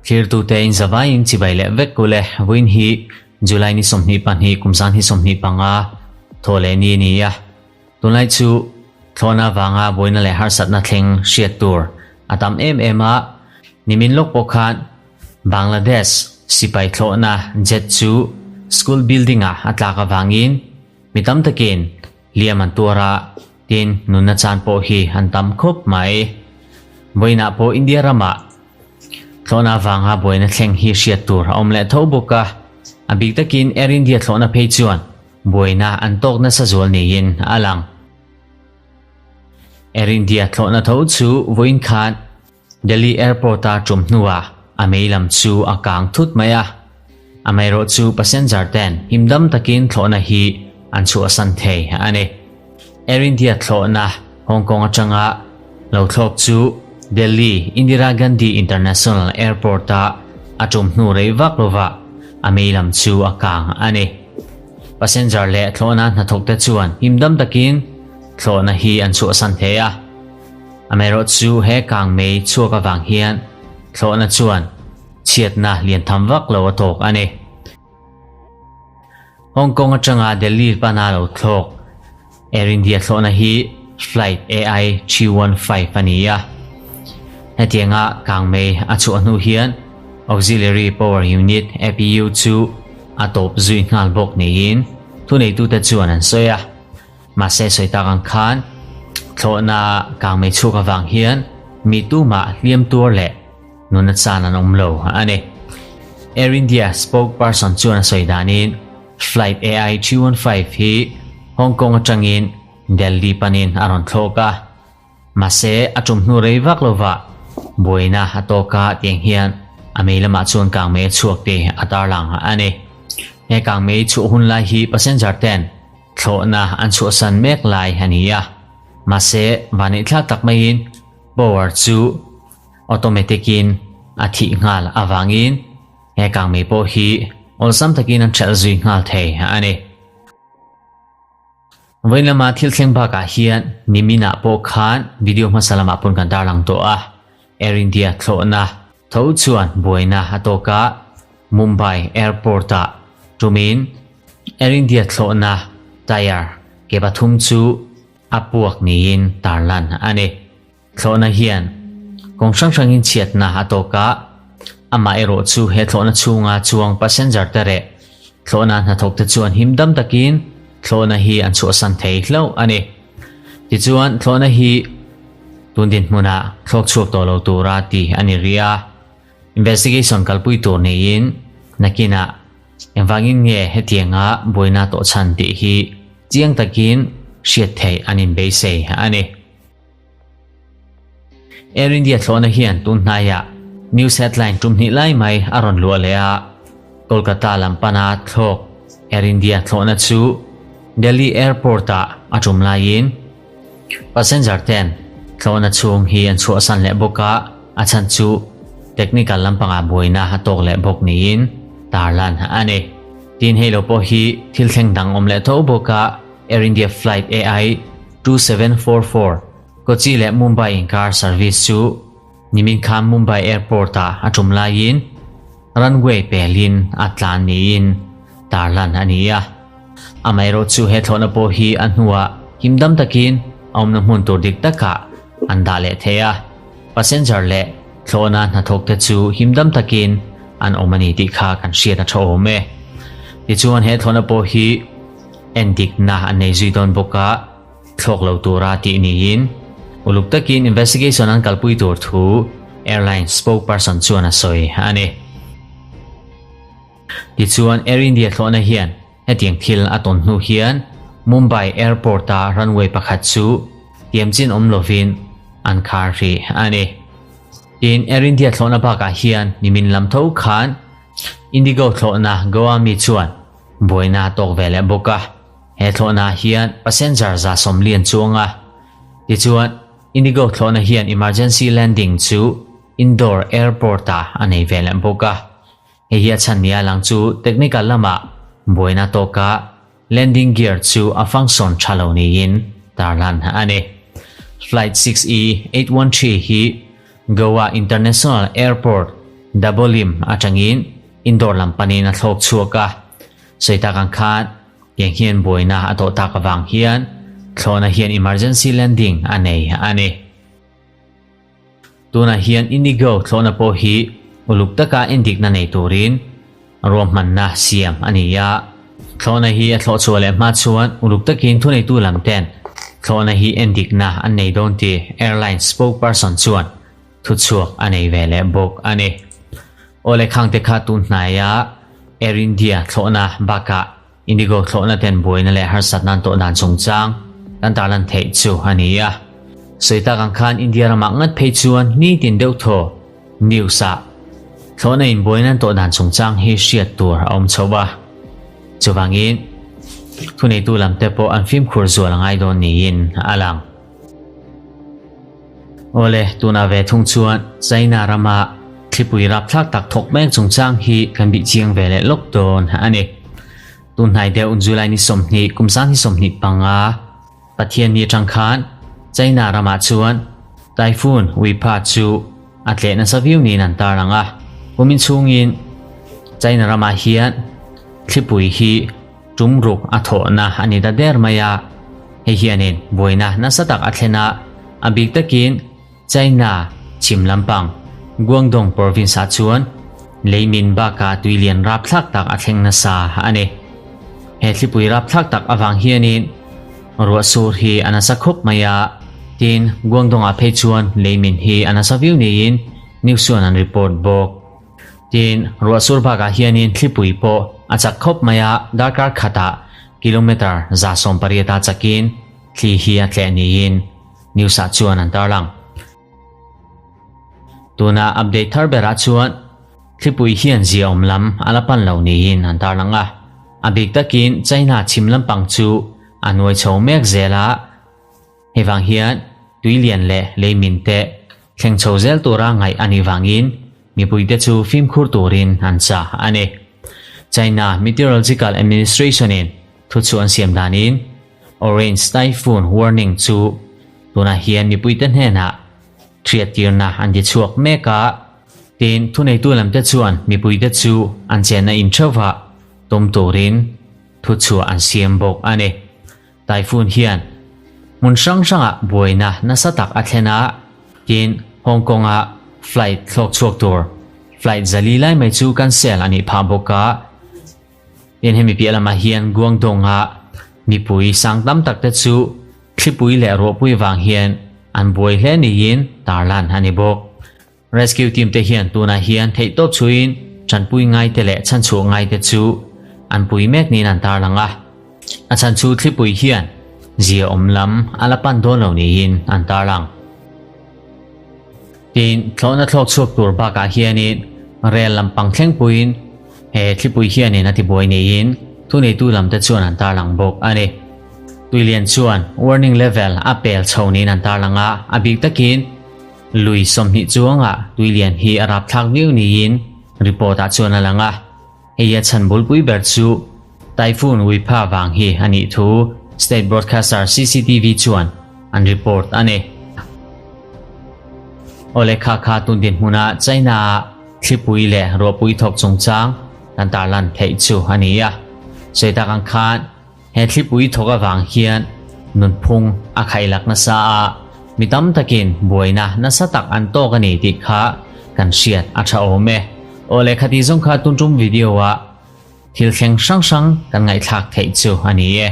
Thirtute in zavaiin chibai leh vek kul e, vawiin hi July ni 22 kum zan hi 25 thaw leh ni a ni a, tunlai chu thlawhna vanga buaina leh harsatna thleng hriat tur a tam em em a, nimin lawk pawh khan Bangladesh sipai thlawhna jet chu school building ah a tlak avangin mi tam takin hliam an tuar a, tin nunna chan pawh hi an tam khawp mai. Vawiinah pawh India ramah thlawhna avanga buaina thleng hi hriat tur a awm leh tho bawk a, a bik takin Air India thlawhna phei chuan buaina an tawk nasa zual niin a lang. Air India thlawhna tho chu vawiin khan Delhi Airport-a tum hnuah a mei lam chu a kang thut mai a, amaherawhchu passenger ten himdam takin thlawhna hi an chhuahsan thei a ni. Air India thlawhna Hong Kong atanga lo thlawk chu Delhi Indira Gandhi International Airport-a a tum hnu rei vak lovah a mei lam chu a kang a ni. Passenger leh thlawhna hnathawkte chuan himdam takin thlawhna hi an chhuahsan thei a. Amaherawhchu he kangmei chhuak avang hian thlawhna chuan chhiatna lian tham vak lo a tawk a ni. Hong Kong atanga Delhi pana lo thlawk Air India thlawhna hi flight AI 315 a ni a. Hetianga kangmei a chhuah hnu hian Auxiliary Power Unit, APU, chu a tawp zui nghal bawk niin thuneitute chuan an sawi a. Mahse sawi tak ang khan thlawhna kangmei chhuak avang hian mi tumah hliam tuar leh nuna chan an awm lo a ni. Air India spokesperson chuan a sawi danin flight AI 315 hi Hong Kong atangin Delhi panin a rawn thlawk a. Mahse a tum hnu rei vak lovah buaina a tawk a tiang hian a mei lamah chuan kangmei a chhuak tih a tarlang a ni. He kangmei chhuah hun lai hi passenger ten Thlawhna an chhuahsan mek lai a ni a, mahse vaneihthlak tak maiin power chu automatic in a thih nghal avangin he kangmei pawh hi awlsam takin an ṭhelh zui nghal thei a ni. Vawiin lama thil thleng bakah hian niminah pawh khan video hmasa lamah pawn kan tarlang tawh a, Air India thlawhna tho chuan buaina a tawk a, Mumbai Airport-ah tumin Air India thlawhna tyre ke pathum chu a puak niin tarlan a ni. Thlawhna hian kawng hrang hrangin chhiatna a tawk a, amah erawh chu he thlawhna chhunga chuang passenger te reh thlawhna hnathawkte chuan himdam takin thlawhna hi an chhuahsan thei hlauh a ni. Tichuan thlawhna hi tun dinhmunah thlawk chhuak tawh lo tura ti a ni rih a. Investigation kalpui tur niin nakinah engvangin nge hetianga buaina tawh chhan tih hi chiang takin hriat theih an inbeisei a ni. Air India thlawhna hian tun hnaiah news headline tum hnih lai mai a rawn luah leh a, Kolkata lam pana thlawk Air India thlawhna chu Delhi Airport-ah a tum laiin Passenger ten thlawhna chhung hi an chhuahsan leh bawk a, a chhan chu technical lampangah buaina a tawk leh bawk niin tarlan a ni. Tin hei lo pawh hi thil thleng dang awm leh tho bawk a, Air India flight AI 2744 Kochi leh Mumbai inkar service chu nimin khan Mumbai Airport ah a tum laiin runway pelin a tlan niin tarlan a ni a. Amaherawhchu he thlawhna pawh hi a hnuah himdam takin a awmna hmun tur dik takah an dah leh thei a, passenger leh thlawhna hnathawkte chu himdam takin an awm a ni tih kha kan hriat a tha awm e. Tichuan he thlawhna pawh hi endikna an nei zui dawn bawk a, thlawk lo tura tih niin uluk takin investigation an kalpui tur thu airline spokesperson chuan a sawi a ni. Tichuan Air India thlawhna hian hetiang thil a tawn hnu hian Mumbai Airport-a runway pakhat chu tiamchin awm lovin an khar hrih a ni. Tin, Air India thlawhna bakah hian nimin lam tho khan Indigo thlawhna Goa mi chuan buaina a tawk ve leh bawk a, he thlawhna hian passenger 140 an chuang a. Tichuan, Indigo thlawhna hian emergency landing chu Indore Airport-ah a nei ve leh bawk a. Hei hi a chhan nia lang chu technical lamah buaina tawka landing gear chu a function tha lo niin tarlan a ni. Flight 6E 813 hi Goa International Airport, Dabolim atangin Indore lam panin a thlawk chhuak a. Sawi tak ang khan tiang hian buaina a tawh tak avang hian thlawhna hian emergency landing a nei a ni. Tunah hian Indigo thlawhna pawh hi uluk taka endikna nei turin ruahmanna siam a ni a. Thlawhna hi a thlawh chhuah leh hma chuan uluk takin thuneitu lam ten thlawhna hi endikna an nei dawn tih airline spokesperson chuan thuchhuak a nei ve leh bawk a ni. Awle khangte kha tun hnaia Air India thlawhna bakah Indigo thlawhna ten buaina leh harsatna an tawh dan chungchang kan tarlan theih chu a ni a. Sawi tak ang khan India ramah ngat phei chuan nitin deuh thaw news ah thlawhna in buaina an tawh dan chungchang hi hriat tur a awm chho a. Chuvangin thuneitu lam te pawh an fimkhur zual a ngai dawn niin a lang. Awle, tunah ve thung chuan China rama thlipui rapthlak tak thawk mek chungchang hi kan bih chiang ve leh lawk dawn a ni. Tunhnai deuh July ni 20 kum sang hi 25 Pathian ni atang khan China ramah chuan Typhoon Wipha chu a tleh nasa viau niin an tarlang a. Kumin chhungin China ramah hian thlipui hi Tum ruk a thawhna a ni ta der mai a, hei hianin buaina nasa tak a thlen a, a bik takin China chhim lampang Guangdong province ah chuan leimin bakah tuilian rapthlak tak a thleng nasa a ni. He thlipui rapthlak tak avang hianin ruah sur hi a nasa khawp mai a, tin Guangdong ah phei chuan leimin hi a nasa viau niin news chuan an report bawk. Tin, ruahsur bakah hianin thlipui pawh a chak khawp mai a, darkar khatah kilometre 180 a chakin thli hi a tleh niin news-ah chuan an tarlang. Tuna update thar berah chuan thlipui hian ziaawm lam a la pan lo niin an tarlang a, a bik takin China chhim lampang chu a nuai chho mek zel a, hei vang hian tuilian leh leimin te Thleng chho zel tura ngaih a nih vangin mipuite chu fimkhur turin an chah a ni. China Meteorological Administration-in thuchhuah an siam danin Orange Typhoon Warning chu tunah hian mipuite hnenah hriattirna an ti chhuak mek a, tin thuneitu lamte chuan mipuite chu an chenna intheuhah tum turin thuchhuah an siam bawk a ni. Typhoon hian hmun hrang hrangah buaina nasa tak a thlen a, tin Hong Kong-a flight thlawk chhuak tur flight 400 lai mai chu cancel a nih phah bawk a. Tin hemi piah lamah hian Guangdong-a mipui sang tam tak te chu thlipui leh ruahpui vang hian an buai hle niin tarlan a ni bawk. Rescue team te hian tunah hian theihtawp chhuiin tanpui ngaite leh chhanchhuah ngaite chu an pui mek niin an tarlang a. A chhan chu thlipui hian zia awm lam a la pan dawn lo niin an tarlang. Tin, thlawhna thlawk chhuak tur bakah hianin rel lampang thlengpuiin he thlipui hianin a tibuai niin thuneitu lamte chuan an tarlang bawk a ni. Tuilian chuan warning level a pel chho niin an tarlang a, a bik takin Lui 20 chuangah tuilian hi a rapthlak viau niin report-ah chuan a lang a, hei a chhan bulpui ber chu Typhoon Wipha vang hi a nih thu state broadcaster CCTV chuan an report a ni. Awle kha kha tun dinhmunah China-ah thlipui leh ruahpui thawk chungchang kan tarlan theih chu a ni a, sawi tak ang khan He thlipui thawk avang hian nunphung a khailak nasa a, mi tam takin buaina nasa tak an tawk a ni tih kha kan hriat a tha awm e. Aw lehkha tih zawng kha tun tum video ah thil thleng hrang hrang kan ngaihthlak theih chu a ni e.